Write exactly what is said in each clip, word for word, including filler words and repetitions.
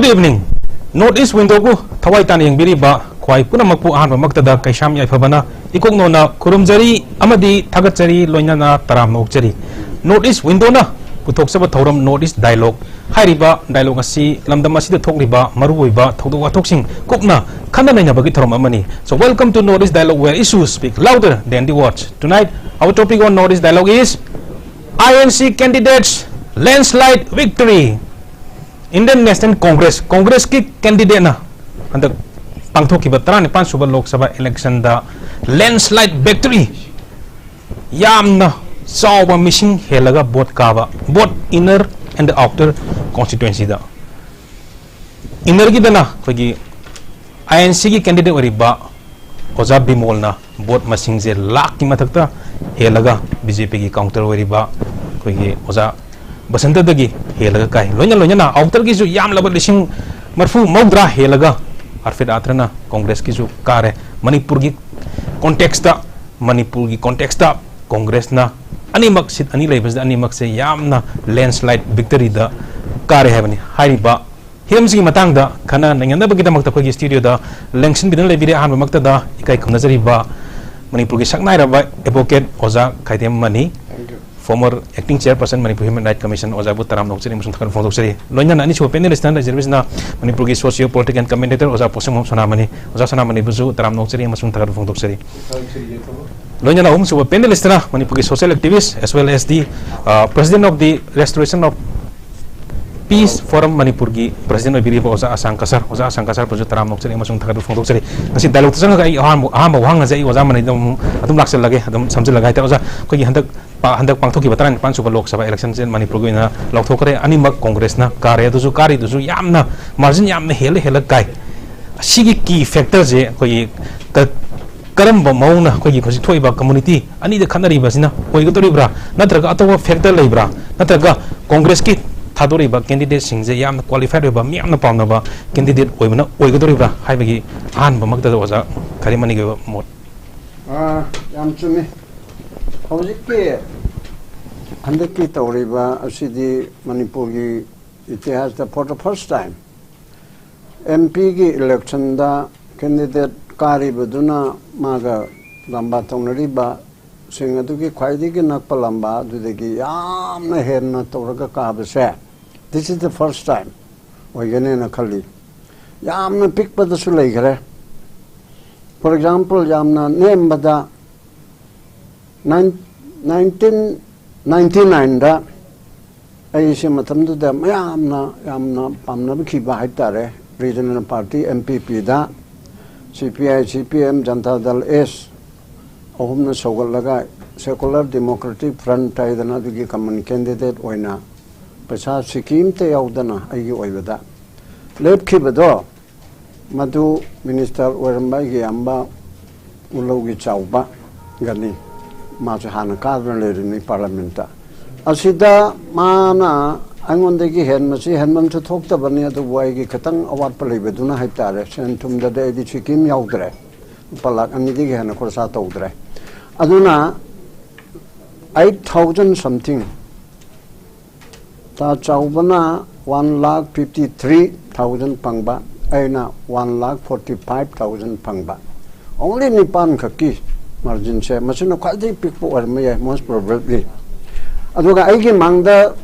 Good evening. North East Windowꯕꯨ ꯊꯋꯥꯏ ꯇꯥꯅ ꯌꯦꯡꯕꯤꯔꯤꯕ ꯈ꯭ꯋꯥꯏ ꯄꯨꯝꯅꯃꯛꯄꯨ ꯑꯍꯥꯟꯕꯃꯛꯇꯗ ꯀꯩꯁꯥꯝ ꯌꯥꯏꯐꯕꯅ ꯏꯀꯣꯛꯅꯣꯅ ꯈꯨꯔꯨꯝꯖꯔꯤ ꯑꯃꯗꯤ ꯊꯥꯒꯠꯆꯔꯤ, ꯂꯣꯏꯅꯅ ꯇꯔꯥꯝꯅ ꯑꯣꯛꯆꯔꯤ꯫ North East Windowꯅ ꯄꯨꯊꯣꯛꯆꯕ ꯊꯧꯔꯝ North East Dialogue ꯍꯥꯏꯔꯤꯕ dialogue ꯑꯁꯤ ꯂꯝꯗꯝ ꯑꯁꯤꯗ ꯊꯣꯛꯂꯤꯕ ꯃꯔꯨꯑꯣꯏꯕ ꯊꯧꯗꯣꯛ ꯋꯥꯊꯣꯛꯁꯤꯡ ꯀꯨꯞꯅ ꯈꯟꯅ ꯅꯩꯅꯕꯒꯤ ꯊꯧꯔꯝ ꯑꯃꯅꯤ꯫ So welcome to North East Dialogue, where issues speak louder than the words. Tonight our topic on North East Dialogue is I N C candidates landslide victory. Indian National Congress, Congressꯀꯤ candidateꯅ ꯍꯟꯗꯛ ꯄꯥꯡꯊꯣꯛꯈꯤꯕ ꯇꯔꯥꯅꯤꯄꯥꯟ ꯁꯨꯕ Lok Sabha electionꯗ landslide victory, ꯌꯥꯝꯅ ꯆꯥꯎꯕ ꯃꯤꯁꯤꯡ ꯍꯦꯜꯂꯒ vote ꯀꯥꯕ, both inner and outer constituencyꯗ꯫ Innerꯒꯤꯗꯅ ꯑꯩꯈꯣꯏꯒꯤ I N Cꯒꯤ candidate ꯑꯣꯏꯔꯤꯕ ꯑꯣꯖꯥ ꯕꯤꯃꯣꯜꯅ vote ꯃꯁꯤꯡꯁꯦ ꯂꯥꯛꯀꯤ ꯃꯊꯛꯇ ꯍꯦꯜꯂꯒ BJPꯒꯤ counter ꯑꯣꯏꯔꯤꯕ ꯑꯩꯈꯣꯏꯒꯤ ꯑꯣꯖꯥ ꯕꯁꯟꯇꯗꯒꯤ ꯍꯦꯜꯂꯒ ꯀꯥꯏ꯫ ꯂꯣꯏꯅ ꯂꯣꯏꯅꯅ outerꯒꯤꯁꯨ ꯌꯥꯝꯂꯕ ꯂꯤꯁꯤꯡ ꯃꯔꯤꯐꯨ ꯃꯧꯗ꯭ꯔꯥ ꯍꯦꯜꯂꯒ ꯍꯔꯐꯤꯠ ꯑꯥꯇ꯭ꯔꯅ Congressꯀꯤꯁꯨ ꯀꯥꯔꯦ꯫ ꯃꯅꯤꯄꯨꯔꯒꯤ contextꯇ, ꯃꯅꯤꯄꯨꯔꯒꯤ contextꯇ Congressꯅ ꯑꯅꯤꯃꯛ seat ꯑꯅꯤ ꯂꯩꯕꯁꯤꯗ ꯑꯅꯤꯃꯛꯁꯦ ꯌꯥꯝꯅ landslide victoryꯗ ꯀꯥꯔꯦ ꯍꯥꯏꯕꯅꯤ꯫ ꯍꯥꯏꯔꯤꯕ ꯍꯤꯔꯝꯁꯤꯒꯤ ꯃꯇꯥꯡꯗ ꯈꯟꯅ ꯅꯩꯅꯅꯕꯒꯤꯗꯃꯛꯇ ꯑꯩꯈꯣꯏꯒꯤ studioꯗ ꯂꯦꯡꯁꯤꯟꯕꯤꯗꯨꯅ ꯂꯩꯕꯤꯔꯦ꯫ ꯑꯍꯥꯟꯕꯃꯛꯇꯗ ꯏꯀꯥꯏ ꯈꯨꯝꯅꯖꯔꯤꯕ ꯃꯅꯤꯄꯨꯔꯒꯤ ꯁꯛꯅꯥꯏꯔꯕ advocate ꯑꯣꯖꯥ Khaidem Mani, former acting chairperson Manipur Human Rights Commission, ꯑꯣꯖꯥꯕꯨ ꯇꯔꯥꯝꯅ ꯑꯣꯛꯆꯔꯤ ꯑꯃꯁꯨꯡ ꯊꯥꯒꯠꯄ ꯐꯣꯡꯗꯣꯛꯆꯔꯤ꯫ ꯂꯣꯏꯅꯅ ꯑꯅꯤꯁꯨꯕ panelistꯅ ꯂꯩꯖꯔꯤꯕꯁꯤꯅ ꯃꯅꯤꯄꯨꯔꯒꯤ socio political commentator ꯑꯣꯖꯥ ꯄꯣꯠꯁꯪꯕꯝ ꯁꯣꯅꯥꯃꯅꯤ꯫ ꯑꯣꯖꯥ ꯁꯣꯅꯥꯃꯅꯤꯕꯨꯁꯨ ꯇꯔꯥꯝꯅ ꯑꯣꯛꯆꯔꯤ ꯑꯃꯁꯨꯡ ꯊꯥꯒꯠꯄ ꯐꯣꯡꯗꯣꯛꯆꯔꯤ꯫ ꯂꯣꯏꯅꯅ ꯑꯍꯨꯝꯁꯨꯕ panelistꯅ ꯃꯅꯤꯄꯨꯔꯒꯤ social activist as well as the, uh, president of the Restoration of Peace Forum ꯃꯅꯤꯄꯨꯔꯒꯤ president ꯑꯣꯏꯕꯤꯔꯤꯕ ꯑꯣꯖꯥ ꯑꯁꯥꯡ ꯀꯁꯔ, ꯑꯣꯖꯥ ꯑꯁꯥꯡ ꯀꯁꯔꯕꯨꯁꯨ ꯇꯔꯥꯝꯅ ꯑꯣꯛꯆꯔꯤ ꯑꯃꯁꯨꯡ ꯊꯥꯒꯠꯄ ꯐꯣꯡꯗꯣꯛꯆꯔꯤ꯫ ꯉꯁꯤ dialogueꯇ ꯆꯪꯉꯒ ꯑꯩ ꯑꯍꯥꯟꯕ, ꯑꯍꯥꯟꯕ ꯋꯥꯍꯪ ꯑꯁꯦ ꯑꯩ ꯑꯣꯖꯥ ꯃꯅꯤꯗ ꯑꯃꯨꯛ ꯑꯗꯨꯝ ꯂꯥꯛꯆꯜꯂꯒꯦ, ꯑꯗꯨꯝ ꯁꯝꯖꯤꯜꯂꯒ ꯍꯥꯏꯇꯥꯔꯦ꯫ ꯑꯣꯖꯥ, ꯑꯩꯈꯣꯏꯒꯤ ꯍꯟꯗꯛ ꯄꯥ-, ꯍꯟꯗꯛ ꯄꯥꯡꯊꯣꯛꯈꯤꯕ ꯇꯔꯥꯅꯤꯄꯥꯟ ꯁꯨꯕ Lok Sabha electionꯁꯦ ꯃꯅꯤꯄꯨꯔꯒꯤ ꯑꯣꯏꯅ ꯂꯥꯎꯊꯣꯛꯈ꯭ꯔꯦ꯫ ꯑꯅꯤꯃꯛ Congressꯅ ꯀꯥꯔꯦ꯫ ꯑꯗꯨꯁꯨ ꯀꯥꯔꯤꯗꯨꯁꯨ ꯌꯥꯝꯅ margin ꯌꯥꯝꯅ ꯍꯦꯜꯂ ꯍꯦꯜꯂ ꯀꯥꯏ꯫ ꯑꯁꯤꯒꯤ key factorꯁꯦ ꯑꯩꯈꯣꯏꯒꯤ ꯀ-, ꯀꯔꯝꯕ ꯃꯑꯣꯡꯅ ꯑꯩꯈꯣꯏꯒꯤ ꯍꯧꯖꯤꯛ ꯊꯣꯛꯏꯕ community ꯑꯅꯤꯗ ꯈꯠꯅꯔꯤꯕꯁꯤꯅ ꯑꯣꯏꯒꯗꯧꯔꯤꯕ꯭ꯔꯥ, ꯅꯠꯇ꯭ꯔꯒ ꯑꯇꯣꯞꯄ factor ꯂꯩꯕ꯭ꯔꯥ, ꯅꯠꯇ꯭ꯔꯒ Congressꯀꯤ ꯊꯥꯗꯣꯔꯛꯏꯕ candidateꯁꯤꯡꯁꯦ ꯌꯥꯝꯅ qualified ꯑꯣꯏꯕ, ꯃꯤꯌꯥꯝꯅ ꯄꯥꯝꯅꯕ candidate ꯑꯣꯏꯕꯅ ꯑꯣꯏꯒꯗꯧꯔꯤꯕ꯭ꯔꯥ ꯍꯥꯏꯕꯒꯤ ꯑꯍꯥꯟꯕꯃꯛꯇꯗ ꯑꯣꯖꯥ ꯈꯥꯏꯗꯦꯝ ꯃꯅꯤꯒꯤ ꯑꯣꯏꯕ ꯃꯣꯠ꯫ ꯑꯥ, ꯌꯥꯝ ꯆꯨꯝꯃꯤ꯫ ꯍꯧꯖꯤꯛꯀꯤ ꯍꯟꯗꯛꯀꯤ ꯇꯧꯔꯤꯕ ꯑꯁꯤꯗꯤ ꯃꯅꯤꯄꯨꯔꯒꯤ ꯏꯇꯤꯍꯥꯁꯇ for the first time M ꯄꯤꯒꯤ ꯏꯂꯦꯛꯁꯟꯗ ꯀꯦꯟꯗꯤꯗꯦꯠ ꯀꯥꯔꯤꯕꯗꯨꯅ ꯃꯥꯒ ꯂꯝꯕꯥ ꯇꯧꯅꯔꯤꯕꯁꯤꯡ ꯑꯗꯨꯒꯤ ꯈ꯭ꯋꯥꯏꯗꯒꯤ ꯅꯛꯄ ꯂꯝꯕꯥ ꯑꯗꯨꯗꯒꯤ ꯌꯥꯝꯅ ꯍꯦꯟꯅ ꯇꯧꯔꯒ ꯀꯥꯕꯁꯦ, this is the first time ꯑꯣꯏꯒꯅꯦꯅ ꯈꯜꯂꯤ꯫ ꯌꯥꯝꯅ ꯄꯤꯛꯄꯗꯁꯨ ꯂꯩꯈ꯭ꯔꯦ꯫ For example, ꯌꯥꯝꯅ ꯅꯦꯝꯕꯗ nineteen ninety-nineꯗ ꯑꯩꯁꯦ ꯃꯇꯝꯗꯨꯗ ꯃꯌꯥꯝꯅ ꯌꯥꯝꯅ ꯄꯥꯝꯅꯈꯤꯕ ꯍꯥꯏꯇꯥꯔꯦ, ꯔꯤꯖꯅꯦꯜ ꯄꯥꯔꯇꯤ, ꯑꯦꯝ ꯄꯤ ꯄꯤꯗ ꯁꯤ ꯄꯤ ꯑꯥꯏ, ꯁꯤ ꯄꯤ ꯑꯦꯝ, ꯖꯟꯇꯥ ꯗꯜ, ꯑꯦꯁ ꯑꯍꯨꯝꯅ ꯁꯧꯒꯠꯂꯒ Secular Democratic Front ꯍꯥꯏꯗꯅ ꯑꯗꯨꯒꯤ ꯀꯃꯟ ꯀꯦꯟꯗꯤꯗꯦꯠ ꯑꯣꯏꯅ ꯄꯩꯁꯥ ꯁꯤꯀꯤ ꯑꯃꯇ ꯌꯥꯎꯗꯅ ꯑꯩꯒꯤ ꯑꯣꯏꯕꯗ ꯂꯦꯞꯈꯤꯕꯗꯣ, ꯃꯗꯨ ꯃꯤꯅꯤꯁꯇꯔ ꯑꯣꯏꯔꯝꯕ ꯑꯩꯒꯤ ꯏꯌꯥꯝꯕ ꯎꯂꯧꯒꯤ ꯆꯥꯎꯕꯒꯅꯤ꯫ ꯃꯥꯁꯨ ꯍꯥꯟꯅ ꯀꯥꯗꯨꯅ ꯂꯩꯔꯤꯅꯤ ꯄꯥꯔꯂꯥꯃꯦꯟꯇ꯫ ꯑꯁꯤꯗ ꯃꯥꯅ ꯑꯩꯉꯣꯟꯗꯒꯤ ꯍꯦꯟꯕꯁꯤ ꯍꯦꯟꯕꯝꯁꯨ ꯊꯣꯛꯇꯕꯅꯤ, ꯑꯗꯨꯕꯨ ꯑꯩꯒꯤ ꯈꯤꯇꯪ ꯑꯋꯥꯠꯄ ꯂꯩꯕꯗꯨꯅ ꯍꯥꯏꯇꯥꯔꯦ, ꯁꯦꯟ ꯊꯨꯝꯗꯗꯤ ꯑꯩꯗꯤ ꯁꯤꯀꯤ ꯑꯃ ꯌꯥꯎꯗ꯭ꯔꯦ, ꯂꯨꯄꯥ ꯂꯥꯈ ꯑꯅꯤꯗꯒꯤ ꯍꯦꯟꯅ ꯈꯣꯔꯁꯥ ꯇꯧꯗ꯭ꯔꯦ꯫ ꯑꯗꯨꯅ eight thousand something, ꯇꯥ ꯆꯥꯎꯕꯅ one lakh fifty three thousand ꯐꯪꯕ, ꯑꯩꯅ one lakh forty five thousand ꯐꯪꯕ, only ꯅꯤꯄꯥꯟ ꯈꯛꯀꯤ ꯃꯥꯔꯖꯤꯟꯁꯦ꯫ ꯃꯁꯤꯅ ꯈ꯭ꯋꯥꯏꯗꯒꯤ ꯄꯤꯛꯄ ꯑꯣꯏꯔꯝꯕ ꯌꯥꯏ, most probably꯫ ꯑꯗꯨꯒ ꯑꯩꯒꯤ ꯃꯥꯡꯗ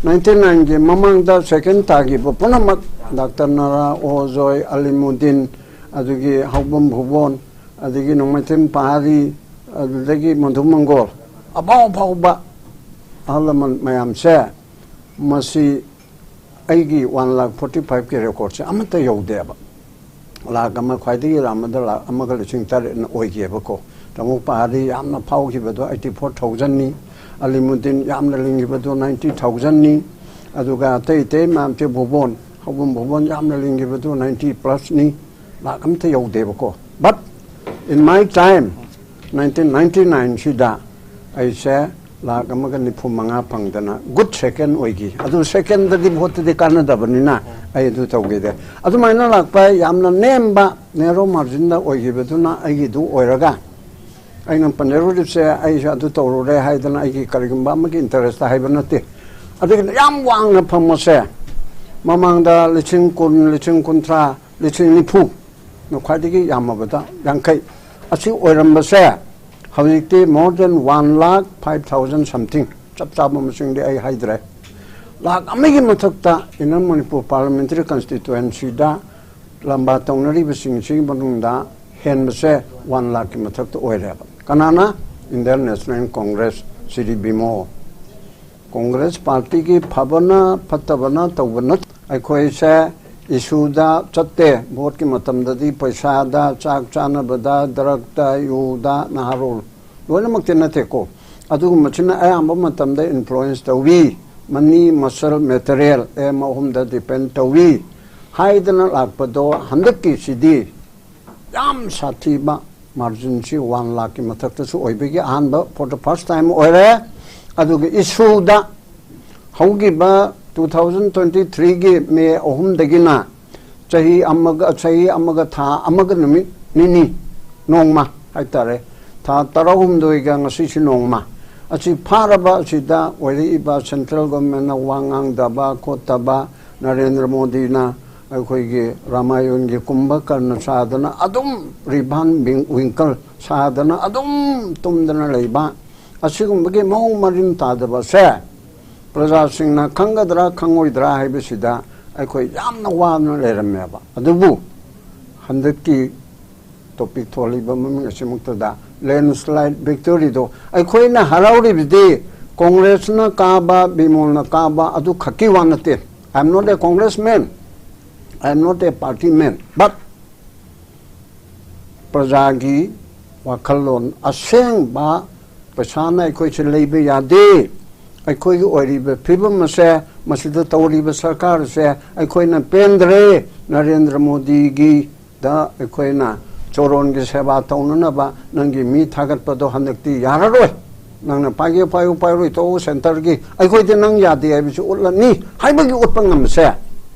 ninety nineꯒꯤ ꯃꯃꯥꯡꯗ ꯁꯦꯀꯦꯟ ꯇꯥꯈꯤꯕ ꯄꯨꯝꯅꯃꯛ, ꯗꯥꯛꯇꯔ ꯅꯥꯔꯥ, ꯑꯣꯖꯣꯏ, ꯑꯂꯤꯃꯨꯗꯤꯟ, ꯑꯗꯨꯒꯤ ꯍꯥꯎꯕꯝ ꯚꯨꯕꯣꯟ, ꯑꯗꯒꯤ ꯅꯣꯡꯃꯥꯏꯊꯦꯝ ꯄꯍꯥꯔꯤ, ꯑꯗꯨꯗꯒꯤ ꯃꯣꯟꯊꯨ ꯃꯪꯒꯣꯜ, ꯑꯐꯥꯎ ꯑꯐꯥꯎꯕ ꯑꯍꯜ ꯂꯃꯟ ꯃꯌꯥꯝꯁꯦ, ꯃꯁꯤ ꯑꯩꯒꯤ one lakh forty fiveꯀꯤ ꯔꯦꯀꯣꯔꯠꯁꯦ ꯑꯃꯠꯇ ꯌꯧꯗꯦꯕ꯫ ꯂꯥꯈ ꯑꯃ, ꯈ꯭ꯋꯥꯏꯗꯒꯤ ꯌꯥꯝꯕꯗ ꯂꯥꯈ ꯑꯃꯒ ꯂꯤꯁꯤꯡ ꯇꯔꯦꯠꯅ ꯑꯣꯏꯈꯤꯑꯕꯀꯣ꯫ ꯇꯥꯃꯣ ꯄꯍꯥꯔꯤ ꯌꯥꯝꯅ ꯐꯥꯎꯈꯤꯕꯗꯣ eighty four thousandꯅꯤ꯫ ꯑꯂꯤꯃꯨꯗꯤꯟ ꯌꯥꯝꯅ ꯂꯤꯡꯈꯤꯕꯗꯣ ninety thousandꯅꯤ꯫ ꯑꯗꯨꯒ ꯑꯇꯩ ꯑꯇꯩ ꯃꯌꯥꯝꯁꯦ, ꯚꯨꯕꯣꯟ, ꯍꯧꯕꯝ ꯚꯨꯕꯣꯟ ꯌꯥꯝꯅ ꯂꯤꯡꯈꯤꯕꯗꯣ ninety plusꯅꯤ꯫ ꯂꯥꯈ ꯑꯃꯇ ꯌꯧꯗꯦꯕꯀꯣ꯫ But in my time, nineteen ninety nineꯁꯤꯗ ꯑꯩꯁꯦ ꯂꯥꯈ ꯑꯃꯒ ꯅꯤꯐꯨ ꯃꯉꯥ ꯐꯪꯗꯅ good second ꯑꯣꯏꯈꯤ꯫ ꯑꯗꯨ ꯁꯦꯀꯦꯟꯗꯗꯤ ꯚꯣꯠꯇꯗꯤ ꯀꯥꯟꯅꯗꯕꯅꯤꯅ ꯑꯩ ꯑꯗꯨ ꯇꯧꯈꯤꯗꯦ꯫ ꯑꯗꯨꯃꯥꯏꯅ ꯂꯥꯛꯄ ꯌꯥꯝꯅ ꯅꯦꯝꯕ narrow marginꯗ ꯑꯣꯏꯈꯤꯕꯗꯨꯅ ꯑꯩꯒꯤꯗꯨ ꯑꯣꯏꯔꯒ ꯑꯩꯅ ꯄꯟꯖꯔꯨꯔꯤꯕꯁꯦ, ꯑꯩꯁꯨ ꯑꯗꯨ ꯇꯧꯔꯨꯔꯦ ꯍꯥꯏꯗꯅ ꯑꯩꯒꯤ ꯀꯔꯤꯒꯨꯝꯕ ꯑꯃꯒꯤ interest ꯍꯥꯏꯕ ꯅꯠꯇꯦ꯫ ꯑꯗꯒꯤ ꯌꯥꯝ ꯋꯥꯡꯅ ꯐꯪꯕꯁꯦ, ꯃꯃꯥꯡꯗ ꯂꯤꯁꯤꯡ ꯀꯨꯟ, ꯂꯤꯁꯤꯡ ꯀꯨꯟꯊ꯭ꯔꯥ, ꯂꯤꯁꯤꯡ ꯅꯤꯐꯨ, ꯈ꯭ꯋꯥꯏꯗꯒꯤ ꯌꯥꯝꯃꯕꯗ ꯌꯥꯡꯈꯩ, ꯑꯁꯤ ꯑꯣꯏꯔꯝꯕꯁꯦ ꯍꯧꯖꯤꯛꯇꯤ more than one lakh five thousand something, ꯆꯞ ꯆꯥꯕ ꯃꯁꯤꯡꯗꯤ ꯑꯩ ꯍꯥꯏꯗ꯭ꯔꯦ꯫ ꯂꯥꯛ ꯑꯃꯒꯤ ꯃꯊꯛꯇ Inner Manipur Parliamentary Constituencyꯗ ꯂꯝꯕꯥ ꯇꯧꯅꯔꯤꯕꯁꯤꯡꯁꯤꯒꯤ ꯃꯅꯨꯡꯗ ꯍꯦꯟꯕꯁꯦ one lakhꯀꯤ ꯃꯊꯛꯇ ꯑꯣꯏꯔꯦꯕ꯫ ꯀꯅꯥꯅ? Indian National Congress, ꯁꯤꯗꯤ ꯕꯤꯃꯣ꯫ ꯀꯣꯡꯒ꯭ꯔꯦꯁ ꯄꯥꯔꯇꯤꯒꯤ ꯐꯕꯅ ꯐꯠꯇꯕꯅ ꯇꯧꯕ ꯅꯠꯇꯦ꯫ ꯑꯩꯈꯣꯏꯁꯦ issueꯗ ꯆꯠꯇꯦ꯫ ꯚꯣꯠꯀꯤ ꯃꯇꯝꯗꯗꯤ ꯄꯩꯁꯥꯗ, ꯆꯥꯛ ꯆꯥꯅꯕꯗ, ꯗ꯭ꯔꯛꯇ, ꯌꯨꯗ, ꯅꯍꯥꯔꯣꯜ ꯂꯣꯏꯅꯃꯛꯇꯤ ꯅꯠꯇꯦꯀꯣ꯫ ꯑꯗꯨꯒꯨꯝꯕꯁꯤꯅ ꯑꯌꯥꯝꯕ ꯃꯇꯝꯗ influence ꯇꯧꯏ꯫ Money, muscle, material, ꯑꯦꯝ ꯑꯍꯨꯝꯗ depend ꯇꯧꯏ ꯍꯥꯏꯗꯅ ꯂꯥꯛꯄꯗꯣ ꯍꯟꯗꯛꯀꯤꯁꯤꯗꯤ ꯌꯥꯝ ꯁꯥꯊꯤꯕ marginꯁꯤ one lakhꯀꯤ ꯃꯊꯛꯇꯁꯨ ꯑꯣꯏꯕꯒꯤ ꯑꯍꯥꯟꯕ, for the first time ꯑꯣꯏꯔꯦ꯫ ꯑꯗꯨꯒ issueꯗ ꯍꯧꯈꯤꯕ two thousand twenty threeꯒꯤ May ꯑꯍꯨꯝꯗꯒꯤꯅ ꯆꯍꯤ ꯑꯃꯒ, ꯆꯍꯤ ꯑꯃꯒ ꯊꯥ ꯑꯃꯒ ꯅꯨꯃꯤꯠ ꯅꯤꯅꯤ, ꯅꯣꯡꯃ ꯍꯥꯏꯇꯥꯔꯦ, ꯊꯥ ꯇꯔꯥꯍꯨꯝꯗꯣꯏꯒ ꯉꯁꯤꯁꯤ ꯅꯣꯡꯃ, ꯑꯁꯤ ꯐꯥꯔꯕ ꯑꯁꯤꯗ ꯑꯣꯏꯔꯛꯏꯕ central governmentꯅ ꯋꯥ ꯉꯥꯡꯗꯕ ꯈꯣꯠꯇꯕ, ꯅꯔꯦꯟꯗ꯭ꯔ ꯃꯣꯗꯤꯅ ꯑꯩꯈꯣꯏꯒꯤ ꯔꯥꯃꯥꯌꯟꯒꯤ ꯀꯨꯝꯚꯀꯔꯅ ꯁꯥꯗꯅ ꯑꯗꯨꯝ, ꯔꯤꯚꯥꯟ ꯕꯤꯡ-, ꯋꯤꯡꯀꯜ ꯁꯥꯗꯅ ꯑꯗꯨꯝ ꯇꯨꯝꯗꯅ ꯂꯩꯕ, ꯑꯁꯤꯒꯨꯝꯕꯒꯤ ꯃꯑꯣꯡ ꯃꯔꯤꯟ ꯇꯥꯗꯕꯁꯦ ꯄ꯭ꯔꯖꯥꯁꯤꯡꯅ ꯈꯪꯒꯗ꯭ꯔꯥ ꯈꯪꯉꯣꯏꯗ꯭ꯔꯥ ꯍꯥꯏꯕꯁꯤꯗ ꯑꯩꯈꯣꯏ ꯌꯥꯝꯅ ꯋꯥꯅ ꯂꯩꯔꯝꯃꯦꯕ꯫ ꯑꯗꯨꯕꯨ ꯍꯟꯗꯛꯀꯤ topic ꯊꯣꯛꯂꯤꯕ ꯃꯃꯤꯡ ꯑꯁꯤꯃꯛꯇꯗ landslide victoryꯗꯣ, ꯑꯩꯈꯣꯏꯅ ꯍꯔꯥꯎꯔꯤꯕꯗꯤ ꯀꯣꯡꯒ꯭ꯔꯦꯁꯅ ꯀꯥꯕ, ꯕꯤꯃꯣꯜꯅ ꯀꯥꯕ ꯑꯗꯨ ꯈꯛꯀꯤ ꯋꯥ ꯅꯠꯇꯦ꯫ I am not a congressman, I am not a party man, but ꯄ꯭ꯔꯖꯥꯒꯤ ꯋꯥꯈꯜꯂꯣꯟ ꯑꯁꯦꯡꯕ, ꯄꯩꯁꯥꯅ ꯑꯩꯈꯣꯏꯁꯦ ꯂꯩꯕ ꯌꯥꯗꯦ꯫ ꯑꯩꯈꯣꯏꯒꯤ ꯑꯣꯏꯔꯤꯕ ꯐꯤꯕꯝ ꯑꯁꯦ, ꯃꯁꯤꯗ ꯇꯧꯔꯤꯕ ꯁꯔꯀꯥꯔꯁꯦ ꯑꯩꯈꯣꯏꯅ ꯄꯦꯟꯗ꯭ꯔꯦ꯫ ꯅꯔꯦꯟꯗ꯭ꯔ ꯃꯣꯗꯤꯒꯤꯗ ꯑꯩꯈꯣꯏꯅ ꯆꯣꯔꯣꯟꯒꯤ ꯁꯦꯕꯥ ꯇꯧꯅꯅꯕ ꯅꯪꯒꯤ ꯃꯤ ꯊꯥꯒꯠꯄꯗꯣ ꯍꯟꯗꯛꯇꯤ ꯌꯥꯔꯔꯣꯏ꯫ ꯅꯪꯅ ꯄꯥꯏꯒꯦ ꯄꯥꯏꯌꯨ, ꯄꯥꯏꯔꯣꯏ ꯇꯣꯛꯎ, centreꯒꯤ, ꯑꯩꯈꯣꯏꯗꯤ ꯅꯪ ꯌꯥꯗꯦ ꯍꯥꯏꯕꯁꯤ ꯎꯠꯂꯅꯤ ꯍꯥꯏꯕꯒꯤ ꯎꯠꯄ ꯉꯝꯕꯁꯦ,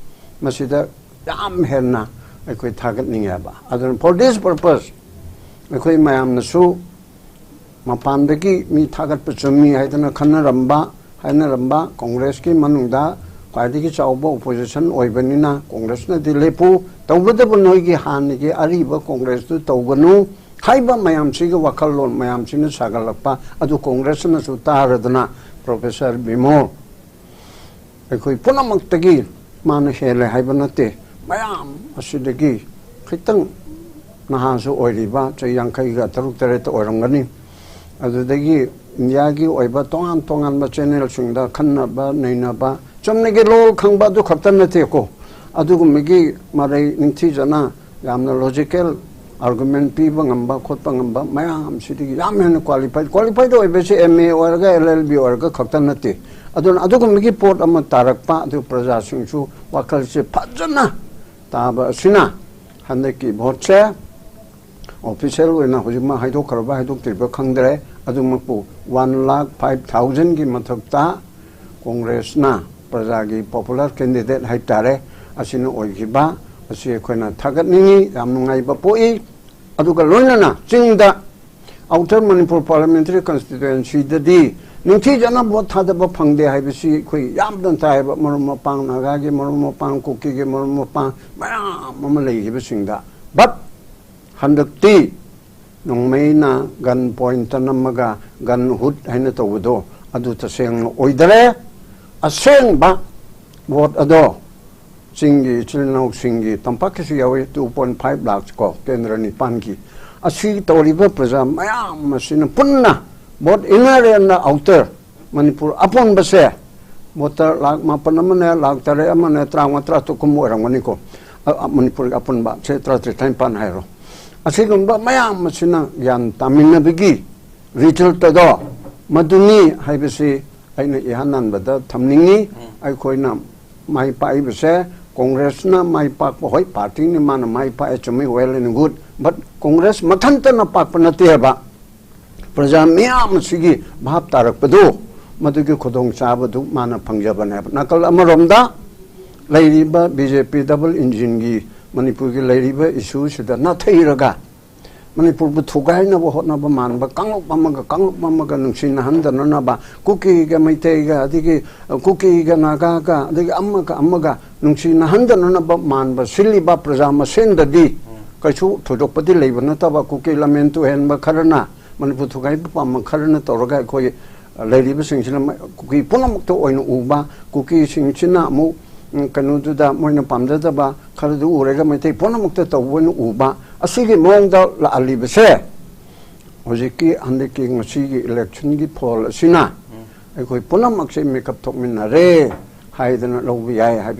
ꯃꯁꯤꯗ ꯌꯥꯝ ꯍꯦꯟꯅ ꯑꯩꯈꯣꯏ ꯊꯥꯒꯠꯅꯤꯡꯉꯦꯕ꯫ ꯑꯗꯨꯅ for this purpose ꯑꯩꯈꯣꯏ ꯃꯌꯥꯝꯅꯁꯨ ꯃꯄꯥꯟꯗꯒꯤ ꯃꯤ ꯊꯥꯒꯠꯄ ꯆꯨꯝꯃꯤ ꯍꯥꯏꯗꯅ ꯈꯟꯅꯔꯝꯕ, ꯍꯥꯏꯅꯔꯝꯕ, ꯀꯣꯡꯒ꯭ꯔꯦꯁꯀꯤ ꯃꯅꯨꯡꯗ ꯈ꯭ꯋꯥꯏꯗꯒꯤ ꯆꯥꯎꯕ ꯑꯣꯄꯣꯖꯤꯁꯟ ꯑꯣꯏꯕꯅꯤꯅ ꯀꯣꯡꯒ꯭ꯔꯦꯁꯅꯗꯤ ꯂꯦꯞꯄꯨ, ꯇꯧꯕꯇꯕꯨ ꯅꯣꯏꯒꯤ ꯍꯥꯟꯅꯒꯤ ꯑꯔꯤꯕ ꯀꯣꯡꯒ꯭ꯔꯦꯁꯇꯨ ꯇꯧꯒꯅꯨ ꯍꯥꯏꯕ ꯃꯌꯥꯝꯁꯤꯒꯤ ꯋꯥꯈꯜꯂꯣꯟ ꯃꯌꯥꯝꯁꯤꯅ ꯁꯥꯒꯠꯂꯛꯄ ꯑꯗꯨ ꯀꯣꯡꯒ꯭ꯔꯦꯁꯅꯁꯨ ꯇꯥꯔꯗꯅ ꯄ꯭ꯔꯣꯐꯦꯁꯔ ꯕꯤꯃꯣꯜ ꯑꯩꯈꯣꯏ ꯄꯨꯝꯅꯃꯛꯇꯒꯤ ꯃꯥꯅ ꯍꯦꯜꯂꯦ ꯍꯥꯏꯕ ꯅꯠꯇꯦ, ꯃꯌꯥꯝ ꯑꯁꯤꯗꯒꯤ ꯈꯤꯇꯪ ꯅꯍꯥꯁꯨ ꯑꯣꯏꯔꯤꯕ, ꯆꯍꯤ ꯌꯥꯡꯈꯩꯒ ꯇꯔꯨꯛ ꯇꯔꯦꯠꯇ ꯑꯣꯏꯔꯝꯒꯅꯤ꯫ ꯑꯗꯨꯗꯒꯤ ꯏꯟꯗꯤꯌꯥꯒꯤ ꯑꯣꯏꯕ ꯇꯣꯉꯥꯟ ꯇꯣꯉꯥꯟꯕ ꯆꯦꯅꯦꯜꯁꯤꯡꯗ ꯈꯟꯅꯕ ꯅꯩꯅꯕ, ꯆꯨꯝꯅꯒꯤ ꯂꯣꯜ ꯈꯪꯕ ꯑꯗꯨ ꯈꯛꯇ ꯅꯠꯇꯦꯀꯣ, ꯑꯗꯨꯒꯨꯝꯕꯒꯤ ꯃꯔꯩ ꯅꯤꯡꯊꯤꯖꯅ ꯌꯥꯝꯅ ꯂꯣꯖꯤꯀꯦꯜ ꯑꯥꯔꯒꯨꯃꯦꯟ ꯄꯤꯕ ꯉꯝꯕ ꯈꯣꯠꯄ ꯉꯝꯕ ꯃꯌꯥꯝꯁꯤꯗꯒꯤ ꯌꯥꯝ ꯍꯦꯟꯅ ꯀ꯭ꯋꯥꯂꯤꯐꯥꯏ, ꯀ꯭ꯋꯥꯂꯤꯐꯥꯏꯗ ꯑꯣꯏꯕꯁꯦ ꯑꯦꯝ ꯑꯦ ꯑꯣꯏꯔꯒ ꯑꯦꯜ ꯑꯦꯜ ꯕꯤ ꯑꯣꯏꯔꯒ ꯈꯛꯇ ꯅꯠꯇꯦ꯫ ꯑꯗꯨꯅ ꯑꯗꯨꯒꯨꯝꯕꯒꯤ ꯄꯣꯠ ꯑꯃ ꯇꯥꯔꯛꯄ, ꯑꯗꯨ ꯄ꯭ꯔꯖꯥꯁꯤꯡꯁꯨ ꯋꯥꯈꯜꯁꯦ ꯐꯖꯅ ꯇꯥꯕ ꯑꯁꯤꯅ ꯍꯟꯗꯛꯀꯤ ꯚꯣꯠꯁꯦ ꯑꯣꯐꯤꯁꯤꯌꯦꯜ ꯑꯣꯏꯅ ꯍꯧꯖꯤꯛꯃꯛ ꯍꯥꯏꯗꯣꯛꯈ꯭ꯔꯕ ꯍꯥꯏꯗꯣꯛꯇ꯭ꯔꯤꯕ ꯈꯪꯗ꯭ꯔꯦ, ꯑꯗꯨꯃꯛꯄꯨ ꯋꯥꯟ ꯂꯥꯈ ꯐꯥꯏꯚ ꯊꯥꯎꯖꯟꯒꯤ ꯃꯊꯛꯇ ꯀꯣꯡꯒ꯭ꯔꯦꯁꯅ ꯄ꯭ꯔꯖꯥꯒꯤ ꯄꯣꯄꯨꯂꯔ ꯀꯦꯟꯗꯤꯗꯦꯠ ꯍꯥꯏꯕ ꯇꯥꯔꯦ, ꯑꯁꯤꯅ ꯑꯣꯏꯈꯤꯕ ꯑꯁꯤ ꯑꯩꯈꯣꯏꯅ ꯊꯥꯒꯠꯅꯤꯡꯏ, ꯌꯥꯝ ꯅꯨꯡꯉꯥꯏꯕ ꯄꯣꯛꯏ꯫ ꯑꯗꯨꯒ ꯂꯣꯏꯅꯅ ꯆꯤꯡꯗ ꯑꯥꯎꯇꯔ ꯃꯅꯤꯄꯨꯔ ꯄꯥꯔꯂꯤꯌꯥꯃꯦꯟꯇꯔꯤ ꯀꯟꯁꯇꯤꯇ꯭ꯋꯦꯟꯁꯤꯗꯗꯤ ꯅꯤꯡꯊꯤꯖꯅ ꯚꯣꯠ ꯊꯥꯗꯕ ꯐꯪꯗꯦ ꯍꯥꯏꯕꯁꯤ ꯑꯩꯈꯣꯏ ꯌꯥꯝꯅ ꯇꯥꯏꯕ, ꯃꯔꯨꯞ ꯃꯄꯥꯡ ꯅꯥꯒꯥꯒꯤ, ꯃꯔꯨꯞ ꯃꯄꯥꯡ ꯀꯨꯀꯤꯒꯤ, ꯃꯔꯨꯞ ꯃꯄꯥꯡ ꯃꯌꯥꯝ ꯑꯃ ꯂꯩꯈꯤꯕꯁꯤꯡꯗ꯫ ꯕꯠ ꯍꯟꯗꯛꯇꯤ ꯅꯣꯡꯃꯩꯅ ꯒꯟ ꯄꯣꯏꯟꯇ ꯅꯝꯃꯒ ꯒꯟ ꯍꯨꯠ ꯍꯥꯏꯅ ꯇꯧꯕꯗꯣ ꯑꯗꯨ ꯇꯁꯦꯡꯅ ꯑꯣꯏꯗꯔꯦ꯫ ꯑꯁꯦꯡꯕ ꯚꯣꯠ ꯑꯗꯣ ꯆꯤꯡꯒꯤ ꯏꯆꯤꯜ ꯏꯅꯥꯎꯁꯤꯡꯒꯤ, ꯇꯝꯄꯥꯛꯀꯤꯁꯨ ꯌꯥꯎꯏ, ꯇꯨ ꯄꯣꯏꯟ ꯐꯥꯏꯚ ꯂꯥꯛꯁ ꯀꯣ, ꯀꯦꯟꯗ꯭ꯔ ꯅꯤꯄꯥꯟꯒꯤ, ꯑꯁꯤ ꯇꯧꯔꯤꯕ ꯄ꯭ꯔꯖꯥ ꯃꯌꯥꯝ ꯑꯁꯤꯅ ꯄꯨꯟꯅ vote inner and outer Manipur ꯑꯄꯨꯟꯕꯁꯦ ꯚꯣꯇꯔ ꯂꯥꯛ ꯃꯥꯄꯟ ꯑꯃꯅꯦ, ꯂꯥꯛ ꯇꯔꯦꯠ ꯑꯃꯅꯦ, ꯇꯔꯥꯃꯉꯥ ꯇꯔꯥꯇꯔꯨꯛ ꯀꯨꯝꯕ ꯑꯣꯏꯔꯝꯒꯅꯤꯀꯣ꯫ ꯑ, ꯑ, ꯃꯅꯤꯄꯨꯔꯒꯤ ꯑꯄꯨꯟꯕ ꯁꯦ ꯇꯔꯥꯇꯔꯦꯠ ꯇꯔꯥꯅꯤꯄꯥꯟ ꯍꯥꯏꯔꯣ꯫ ꯑꯁꯤꯒꯨꯝꯕ ꯃꯌꯥꯝ ꯑꯁꯤꯅ ꯒ꯭ꯌꯥꯟ ꯇꯥꯃꯤꯟꯅꯕꯒꯤ ꯔꯤꯖꯜꯠ ꯑꯗꯣ ꯃꯗꯨꯅꯤ ꯍꯥꯏꯕꯁꯤ ꯑꯩꯅ ꯏꯍꯥꯟ ꯍꯥꯟꯕꯗ ꯊꯝꯅꯤꯡꯉꯤ꯫ ꯑꯩꯈꯣꯏꯅ ꯃꯥꯏ ꯄꯥꯛꯏꯕꯁꯦ, ꯀꯣꯡꯒ꯭ꯔꯦꯁꯅ ꯃꯥꯏ ꯄꯥꯛꯄ, ꯍꯣꯏ, ꯄꯥꯔꯇꯤꯅꯤ, ꯃꯥꯅ ꯃꯥꯏ ꯄꯥꯛꯑꯦ, ꯆꯨꯝꯃꯤ, well and good, but Congress ꯃꯊꯟꯇꯅ ꯄꯥꯛꯄ ꯅꯠꯇꯦꯕ꯫ ꯄ꯭ꯔꯖꯥ ꯃꯤꯌꯥꯝ ꯑꯁꯤꯒꯤ ꯚꯥꯞ ꯇꯥꯔꯛꯄꯗꯨ, ꯃꯗꯨꯒꯤ ꯈꯨꯗꯣꯡꯆꯥꯕꯗꯨ ꯃꯥꯅ ꯐꯪꯖꯕꯅꯦꯕ꯫ ꯅꯥꯀꯜ ꯑꯃꯔꯣꯝꯗ ꯂꯩꯔꯤꯕ ꯕꯤ ꯖꯦ ꯄꯤ ꯗꯕꯜ ꯏꯟꯖꯤꯟꯒꯤ ꯃꯅꯤꯄꯨꯔꯒꯤ ꯂꯩꯔꯤꯕ ꯏꯁꯨꯁꯤꯗ ꯅꯥꯊꯩꯔꯒ ꯃꯅꯤꯄꯨꯔꯕꯨ ꯊꯨꯒꯥꯏꯅꯕ ꯍꯣꯠꯅꯕ ꯃꯥꯟꯕ, ꯀꯥꯡꯂꯨꯞ ꯑꯃꯒ ꯀꯥꯡꯂꯨꯞ ꯑꯃꯒ ꯅꯨꯡꯁꯤꯅꯍꯟꯗꯅꯅꯕ, ꯀꯨꯀꯤꯒ ꯃꯩꯇꯩꯒ, ꯑꯗꯒꯤ ꯀꯨꯀꯤꯒ ꯅꯥꯒꯥꯒ, ꯑꯗꯒꯤ ꯑꯃꯒ ꯑꯃꯒ ꯅꯨꯡꯁꯤꯅꯍꯟꯗꯅꯅꯕ ꯃꯥꯟꯕ ꯁꯤꯜꯂꯤꯕ ꯄ꯭ꯔꯖꯥ ꯃꯁꯦꯟꯗꯗꯤ ꯀꯩꯁꯨ ꯊꯣꯏꯗꯣꯛꯄꯗꯤ ꯂꯩꯕ ꯅꯠꯇꯕ, ꯀꯨꯀꯤ ꯂꯝꯍꯦꯟ ꯇꯨꯍꯦꯟꯕ ꯈꯔꯅ, ꯃꯅꯤꯄꯨꯔ ꯊꯨꯒꯥꯏꯕ ꯄꯥꯝꯕ ꯈꯔꯅ ꯇꯧꯔꯒ ꯑꯩꯈꯣꯏ ꯂꯩꯔꯤꯕꯁꯤꯡꯁꯤꯅ ꯃ-, ꯀꯨꯀꯤ ꯄꯨꯝꯅꯃꯛꯇ ꯑꯣꯏꯅ ꯎꯕ, ꯀꯨꯀꯤꯁꯤꯡꯁꯤꯅ ꯑꯃꯨꯛ, ꯎꯝ, ꯀꯩꯅꯣꯗꯨꯗ ꯃꯣꯏꯅ ꯄꯥꯝꯖꯗꯕ ꯈꯔꯗꯨ ꯎꯔꯒ ꯃꯩꯇꯩ ꯄꯨꯝꯅꯃꯛꯇ ꯇꯧꯕ ꯑꯣꯏꯅ ꯎꯕ, ꯑꯁꯤꯒꯤ ꯃꯑꯣꯡꯗ ꯂꯥꯛꯍꯜꯂꯤꯕꯁꯦ ꯍꯧꯖꯤꯛꯀꯤ ꯍꯟꯗꯛꯀꯤ ꯉꯁꯤꯒꯤ ꯏꯂꯦꯛꯁꯟꯒꯤ ꯐꯣꯜ ꯑꯁꯤꯅ ꯑꯩꯈꯣꯏ ꯄꯨꯝꯅꯃꯛꯁꯦ ꯃꯤꯀꯞ ꯊꯣꯛꯃꯤꯟꯅꯔꯦ ꯍꯥꯏꯗꯅ ꯂꯧꯕ ꯌꯥꯏ ꯍꯥꯏꯕꯁꯤ